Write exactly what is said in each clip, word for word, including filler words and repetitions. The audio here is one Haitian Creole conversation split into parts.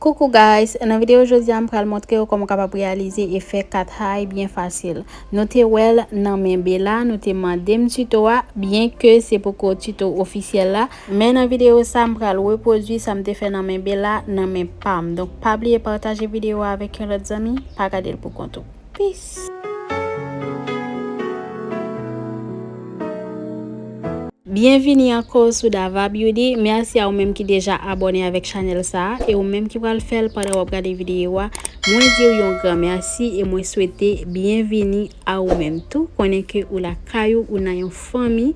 Coucou guys, nan videyo jodi a m pral montre w kòman w kapab reyalize efè cat eye byen fasil. Nou te wè l nan men Bella, nou te mande m tuto a, byen ke se poko tuto ofisyèl la, men nan videyo sa m pral repwodui sa m te fè nan men Bella nan men pa m. Donk pa bliye pataje videyo a avèk yon lòt zanmi, pa gade l pou kont ou. Peace! Byenvini ankò sou Dava Beauty. Mèsi a ou menm ki deja abòne avèk chanèl sa a e ou menm ki pral fè l pandan w ap gade videyo a. Mwen di w yon gran mèsi e mwen swete byenvini a ou menm tou. Konnen ke ou lakay ou, ou nan yon fanmi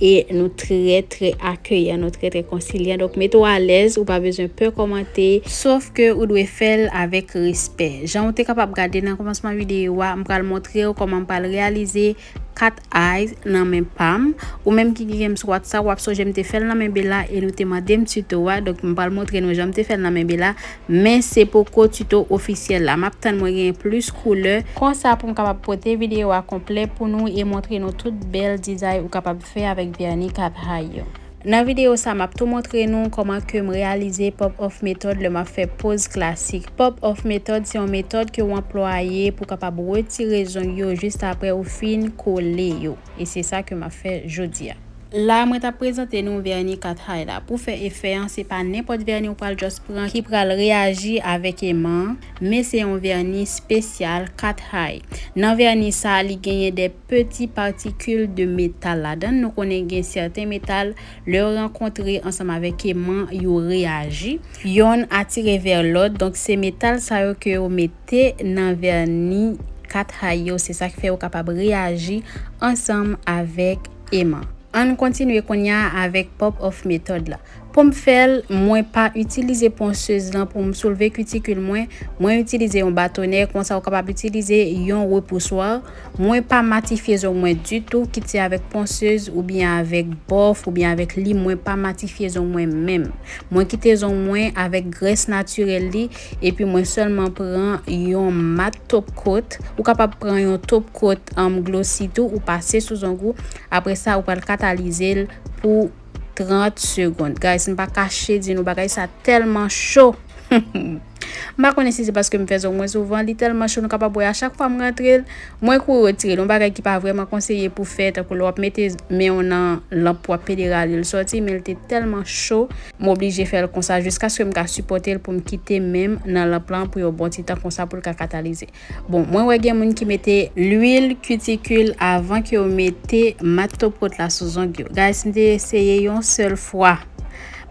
e nou trè, trè akeyan, nou trè, trè konsilyan. Donk mete w alèz, ou pa bezwen pè kòmante, sòf ke ou dwe fè l avèk respè. Jan ou te kapab gade nan kòmansman videyo a, m pral montre w kòman m pral reyalize cat eye nan men pa m. Ou menm ki gen m sou WhatsApp, w ap sonje m te fè l nan men Bella e nou te mande m tuto a. Donk m pral montre nou jan m te fè l nan men Bella, men se poko tuto ofisyèl la. M ap tann mwen gen plis koulè konsa pou m kapab pote videyo a konplè pou nou e montre nou tout bèl dizay ou kapab fè avèk vèni cat eye yo. Nan videyo sa, m ap tou montre nou kòman ke m reyalize pop off method lè m ap fè poz klasik. Pop off method se yon metòd ke w anplwaye pou w kapab retire zong yo jis apre ou fin kole yo. E se sa ke m ap fè jodi a. La, mwen t ap prezante nou vèni cat eye la. Pou fè efè an, se pa nenpòt vèni ou pral just pran ki pral reyaji avèk eman an, men se yon vèni espesyal cat eye. Nan vèni sa, li genyen de peti patikil de metal ladan l. Nou konnen gen sèten metal, lè yo rankontre ansanm avèk eman, yo reyaji. Yonn atire vè lòt. Donk, se metal sa yo ke yo mete nan vèni cat eye yo. Se sa k fè yo kapab reyaji ansanm avèk eman. Ann kontinye kounye a avèk pop off method la. Pou m fè l, mwen pa itilize ponsez lan pou m soulve kitikil mwen. Mwen itilize yon batonè, konsa ou kapab itilize yon repouswa. Mwen pa matifye zong mwen ditou, kit se avèk ponsez oubyen avèk bòf oubyen avèk lim, mwen pa matifye zong mwen menm. Mwen kite zong mwen avèk grès natirèl li, epi mwen sèlman pran yon mat top coat. Ou kapab pran yon top coat, um, glossy tou, ou pase sou zong ou. Apre sa, ou pral katalize l pou trant segonn. Guys, m pa kache di nou bagay sa tèlman cho. M pa konnen si se paske m fè zong mwen souvan, li tèlman cho, nou kapab wè a chak fwa m rantre l, mwen kouri retire l. Yon bagay ki pa vrèman konseye pou fè, tankou lè w ap mete men w nan lanp pou w ap pede rale l sòti, men l te tèlman cho, m oblije fè l konsa jiskaske m ka sipòte l pou m kite men m nan lanp lan pou yon bon ti tan konsa pou l ka katalize. Bon, mwen wè gen moun ki mete lwil kitikil avan ke yo mete mat top coat la sou zong yo. Guys, m te eseye yon sèl fwa.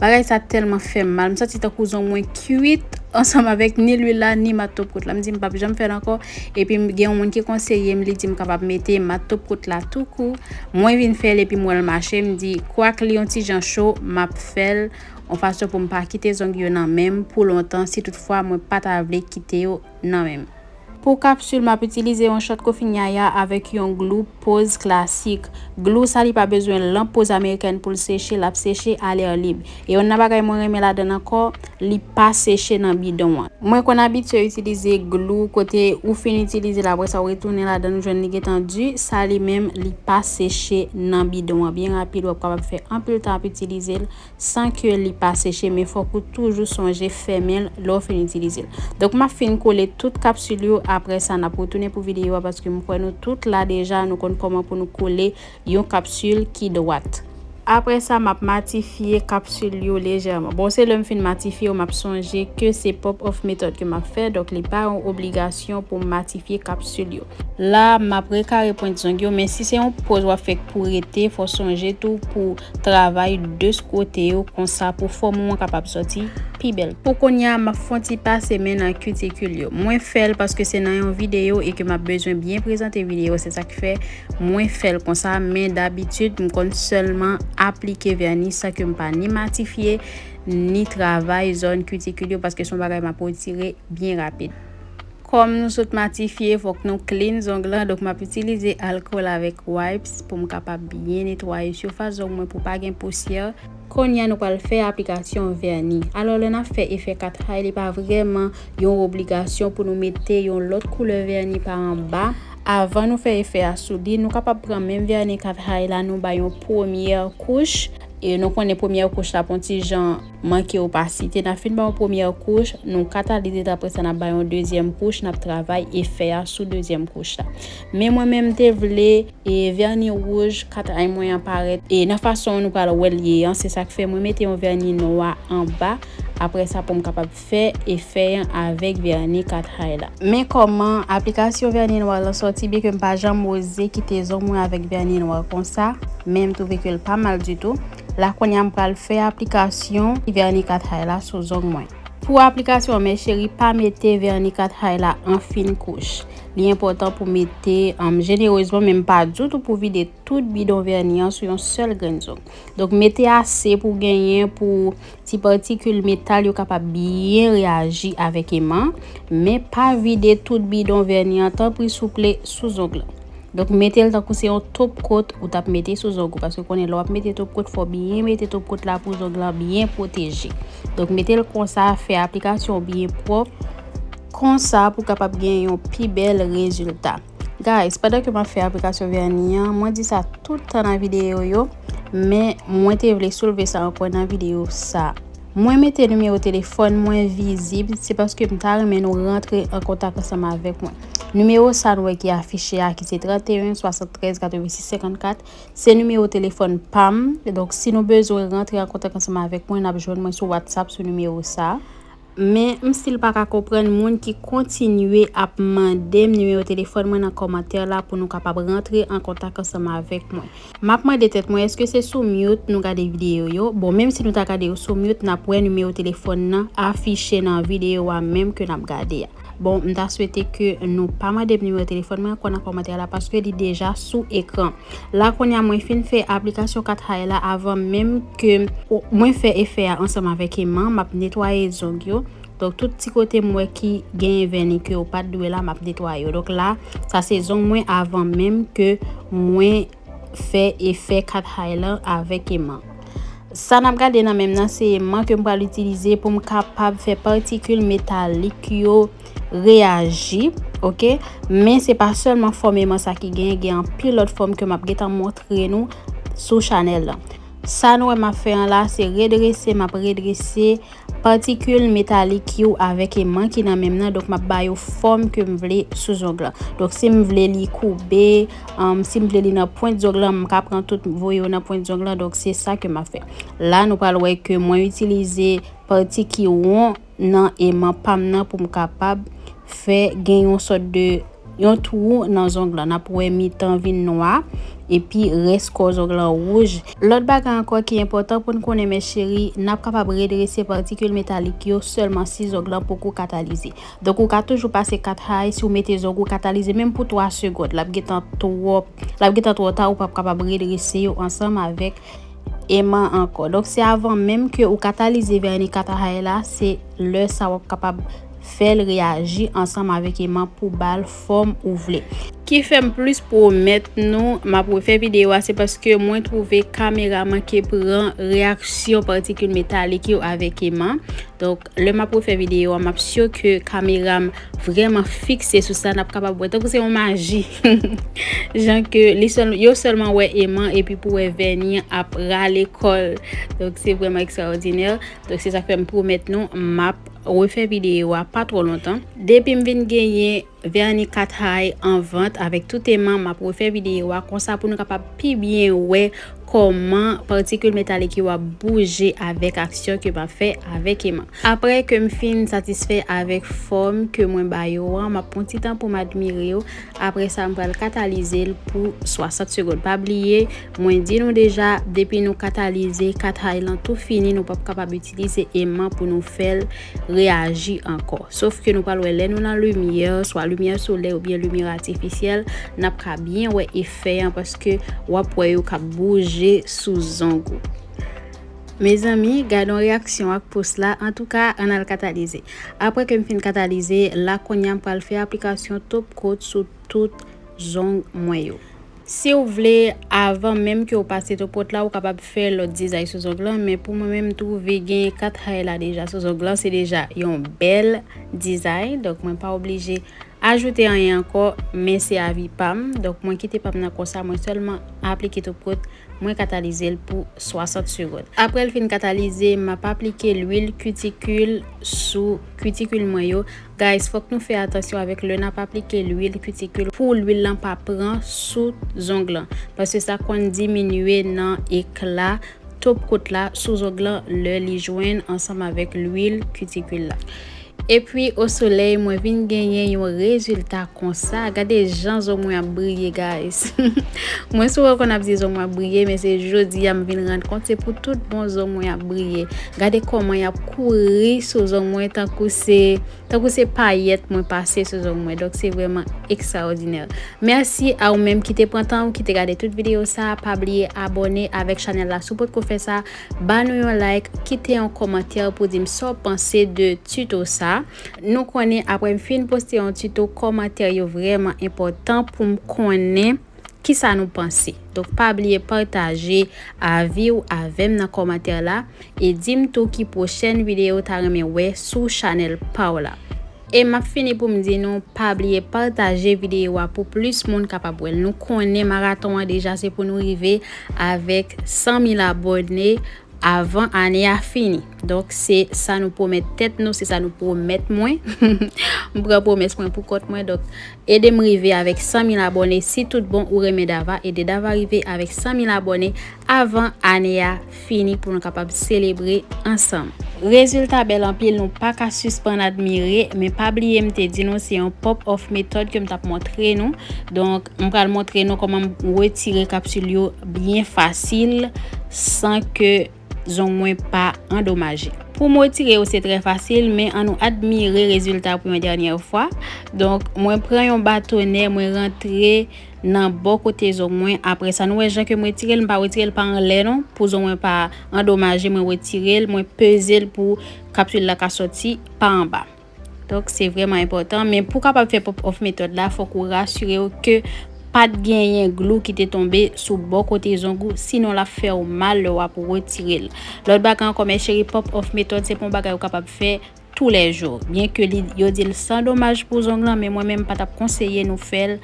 Bagay sa tèlman fè m mal. M santi tankou zong mwen kwit ansanm avèk ni lwil la, ni mat top coat la. M di m p ap janm fè l ankò. Epi m gen yon moun ki konseye m, li di m kapab mete mat top coat la tou kou. Mwen vin fè l epi m wè l mache. M di, kwak li yon ti jan cho, m ap fè l yon fason pou m pa kite zong yo nan men m pou lontan, si toutfwa mwen pa ta vle kite yo nan men m. Pou kapsil, m ap itilize yon shot kofinyaya avèk yon glou poz klasik. Glou sa, li pa bezwen lanp poz amerikèn pou l seche, l ap seche a lè lib. E youn nan bagay mwen renmen ladan l ankò, li pa seche nan bidon an. Mwen konn abitye itilize glou kote ou fin itilize l, apre sa ou retounen ladan l, ou jwenn li gentan di. Sa li menm, li pa seche nan bidon an. Byen rapid, w ap kapab fè anpil tan ap itilize l san ke li pa seche, men fòk ou toujou sonje fèmen l lè w fin itilize l. Donk, m ap fin kole tout kapsil yo, apre sa, n ap retounen pou videyo a, paske m kwè nou tout la deja, nou konn kòman pou nou kole yon kapsil ki dwat. Apre sa, m ap matifye kapsil yo lejèman. Bon, se lè m fin matifye yo, m ap sonje ke se pop off method ke m ap fè, donk li pa yon obligasyon pou m matifye kapsil yo. La, m ap rekare pwent zong yo, men si se yon poz w ap fè k pou rete, fò sonje tou pou travay de kote yo, konsa pou fòm ou an kapab sòti pi bèl. Pou kounye a, m ap fè yon ti pase men nan kitikil yo. Mwen fè l paske se nan yon videyo e ke m ap bezwen byen prezante videyo, se sa k fè mwen fè l konsa, men dabitid, m konn sèlman aplike vèni san ke m pa ni matifye, ni travay zòn kitikil yo, paske se yon bagay m ap retire byen rapid. Kòm nou sot matifye, fòk nou clean zong lan, donk m ap itilize alkòl avèk wipes pou m kapab byen netwaye sifas zong mwen pou pa gen pousyè. Kounye a, nou pral fè aplikasyon vèni. Alò, lè n ap fè efè cat eye, li pa vrèman yon obligasyon pou nou mete yon lòt koulè vèni pa anba. Avan nou fè efè a sou li, nou kapab pran menm vèni cat eye la, nou bay yon premyè kouch. E nou konnen premyè kouch la pou yon ti jan manke opasite. N ap fin ba yon premyè kouch, nou katalize, apre sa n ap ba yon dezyèm kouch, n ap travay efè a sou dezyèm kouch la. Men mwen menm m te vle e vèni wouj kat ay mwen an parèt e nan fason nou pral wè l ye an, se sa k fè mwen mete yon vèni nwa anba. Apre sa pou m kapab fè efè an avèk vèni kat ay la. Men kòman aplikasyon vèni nwa lan sòti, byenke m pa janm oze kite zong mwen avèk vèni nwa konsa, men m twouve ke l pa mal ditou. La kounye a m pral fè aplikasyon vèni kat ay la sou zong mwen. Pou aplikasyon an, mes chéries, pa mete vèni kat ay la an fin kouch. Li enpòtan pou mete, um, jenerezman, men m pa ditou pou vide tout bidon vèni an sou yon sèl grenn zong. Donk, mete ase pou genyen pou ti patikil metal yo kapab byen reyaji avèk eman, men pa vide tout bidon vèni an, tanpri souple, sou zong lan. Donk, mete l tankou se yon top coat ou t ap mete sou zong ou, paske konnen lè w ap mete top coat, fò w byen mete top coat la pou zong lan byen pwoteje. Donk, mete l konsa, fè aplikasyon byen pwòp, konsa pou kapab gen yon pi bèl rezilta. Guys, pandan ke m ap fè aplikasyon vèni an, mwen di sa tout tan nan videyo yo, men mwen te vle soulve sa ankò nan videyo sa. Mwen mete nimewo telefòn mwen vizib, se paske m ta renmen nou rantre an kontak ansanm avèk mwen. Nimewo sa nou wè ki afiche a, ki se trannteyen swasanntrèz katrevensis senkannkat, se nimewo telefòn pa m. Donk, si nou bezwen rantre an kontak ansanm avèk mwen, n ap jwenn mwen sou WhatsApp sou nimewo sa. Men, m still pa ka konprann moun ki kontinye ap mande m nimewo telefòn mwen nan kòmantè la pou nou kapab rantre an kontak ansanm avèk mwen. M ap mande tèt mwen, èske se sou mute nou gade videyo yo? Bon, menm si nou ta gade yo sou mute, n ap wè nimewo telefòn nan afiche nan videyo a menm ke n ap gade a. Bon, m ta swete ke nou pa mande m nimewo telefòn mwen ankò nan kòmantè la, paske li deja sou ekran. La kounye a, mwen fin fè aplikasyon kat ay la avan menm ke mwen fè efè a ansanm avèk eman, m ap netwaye zong yo. Donk, tout ti kote m wè ki genyen vèni ke yo pa t dwe la, m ap netwaye yo. Donk, la, sa se zong mwen avan menm ke mwen fè efè kat ay lan avèk eman. Sa n ap gade nan men m nan, se eman ke m pral itilize pou m kapab fè patikil metalik yo reyaji, oke? Men se pa sèlman fòm eman sa ki genyen, gen anpil lòt fòm ke m ap gentan montre nou sou chanèl lan. Sa nou wè m ap fè an la, se redrese, m ap redrese patikil metalik yo avèk eman ki nan men m nan, donk m ap ba yo fòm ke m vle sou zong lan. Donk si m vle li koube, um, si m vle li nan pwent zong lan, m ka pran tout voye yo nan pwent zong lan, donk se sa ke m ap fè. La, nou pral wè ke mwen itilize pati ki won nan eman pa m nan pou m kapab fè gen yon sòt de yon twou nan zong lan. N ap wè mitan vin nwa, epi rès kò zong lan wouj. Lòt bagay ankò ki enpòtan pou n konnen, mes chéries, n ap kapab redrese patikil metalik yo sèlman si zong lan poko katalize. Donk, ou ka toujou pase kat ay si w mete zong ou katalize, menm pou twa segonn. L ap gentan twò, l ap gentan twò ta, ou p ap kapab redrese yo ansanm avèk eman ankò. Donk, se avan menm ke ou katalize vèni kat ay la, se lè sa w ap kapab fè l reyaji ansanm avèk eman pou ba l fòm ou vle. Ki fè m plis pwomèt nou, m ap refè videyo a, se paske mwen twouve kamera manke pran reyaksyon patikil metalik yo avèk eman. Donk, lè m ap refè videyo a, m ap si ke kamera m vrèman fikse sou sa, n ap kapab wè tankou se yon maji. Jan ke li sèl, yo sèlman wè eman epi pou wè vèni an ap rale kò l. Donk, se vrèman ekstraòdinè. Donk, se sa k fè m pwomèt nou, m ap refè videyo a pa twò lontan. Depi m vin genyen vèni kat ay an vant avèk tout eman, m ap refè videyo a konsa pou nou kapab pi byen wè kòman patikil metalik yo ap bouje avèk aksyon ke m ap fè avèk eman. Apre ke m fin satisfè avèk fòm ke mwen ba yo an, m ap pran ti tan pou m admire yo. Apre sa, m pral katalize l pou swasant segonn. Pa bliye, mwen di nou deja, depi nou katalize kat ay lan tou fini, nou p ap kapab itilize eman pou nou fè l reyaji ankò. Sof ke nou pral wè lè nou nan limyè, swa limyè solèy oubyen limyè atifisyèl, n ap ka byen wè efè an paske w ap wè yo k ap bouje sou zong ou. Mezanmi, gade yon reyaksyon ak pous la. Antouka, ann al katalize. Apre ke m fin katalize, la kounye a m pral fè aplikasyon top coat sou tout zong mwen yo. Si w vle, avan menm ke w pase top coat la, ou kapab fè lòt dizay sou zong lan, men pou mwen menm, m twouve gen kat ay la deja sou zong lan, se deja yon bèl dizay. Donk, mwen pa oblije ajoute anyen ankò, men se avi pa m. Donk, mwen kite pa m nan konsa, mwen sèlman aplike Top Coat, mwen katalize l pou swasant segonn. Apre l fin katalize, m ap aplike lwil kitikil sou kitikil mwen yo. Guys, fòk nou fè atansyon avèk lè n ap aplike lwil kitikil pou lwil lan pa pran sou zong lan. Paske sa konn diminye nan ekla Top Coat la sou zong lan lè li jwenn ansanm avèk lwil kitikil la. Epi, o solèy, mwen vin genyen yon rezilta konsa. Gade jan zong mwen ap briye, guys. Mwen souvan konn ap di zong mwen ap briye, men se jodi a m vin rann kont se pou tout bon zong mwen ap briye. Gade kòman y ap kouri sou zong mwen tankou se, tankou se payèt mwen pase sou zong mwen. Donk, se vrèman ekstraòdinè. Mèsi a ou menm ki te pran tan ou, ki te gade tout videyo sa. Pa bliye abòne avèk chanèl la si w potko fè sa. Ba nou yon like, kite yon kòmantè pou di m sa w panse de tuto sa. Nou konnen apre m fin poste yon tuto, kòmantè yo vrèman enpòtan pou m konnen kisa nou panse. Donk, pa bliye pataje avi w avè m nan kòmantè la e di m tou ki pwochèn videyo w ta renmen wè sou chanèl pa w la. E m ap fini pou m di nou, pa bliye pataje videyo a pou plis moun kapab wè l. Nou konnen maraton an deja se pou nou rive avèk san mil abòne avan ane a fini. Donk, se sa nou pwomèt tèt nou, se sa nou pwomèt mwen. M pran pwomès mwen pou kont mwen. Donk, ede m rive avèk san mil abòne. Si tout bon ou renmen Dava, ede Dava rive avèk san mil abòne avan ane a fini pou nou kapab selebre ansanm. Rezilta bèl anpil, nou pa ka sispann admire, men pa bliye m te di nou se yon pop off method ke m t ap montre nou. Donk, m pral montre nou kòman m retire kapsil yo byen fasil san ke zong mwen pa andomaje. Pou m retire yo, se trè fasil, men ann nou admire rezilta pou yon dènyè fwa. Donk, mwen pran yon batonè, mwen rantre nan bò kote zong mwen. Apre sa, nou wè jan ke m retire l, m pa retire l pa anlè non, pou zong mwen pa andomaje, mwen retire l, mwen peze l pou kapsil la ka sòti pa anba. Donk, se vrèman enpòtan, men pou w kapab fè pop off method la, fòk ou rasire w ke pa t genyen glou ki te tonbe sou bò kote zong ou, sinon l ap fè w mal lè w ap retire l. Lòt bagay ankò, mes chéries, pop off method se pa yon bagay ou kapab fè toulèjou. Byen ke li, yo di l san domaj pou zong lan, men mwen menm m pa t ap konseye nou fè l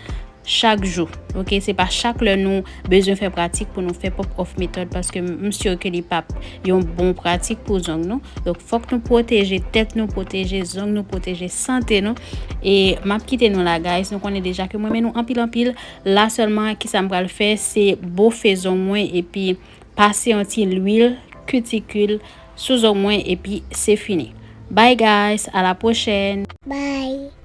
chak jou. Oke, se pa chak lè nou bezwen fè pratik pou nou fè pop off method, paske m, m si ke li p ap yon bon pratik pou zong nou. Donk, fòk nou pwoteje tèt nou, pwoteje zong nou, pwoteje sante nou. E m ap kite nou la, guys. Nou konnen deja ke m renmen nou anpil, anpil. La sèlman, kisa m pral fè, se bofe zong mwen epi pase yon ti lwil kitikil sou zong mwen epi se fini. Bye, guys, a la pwochèn. Bye.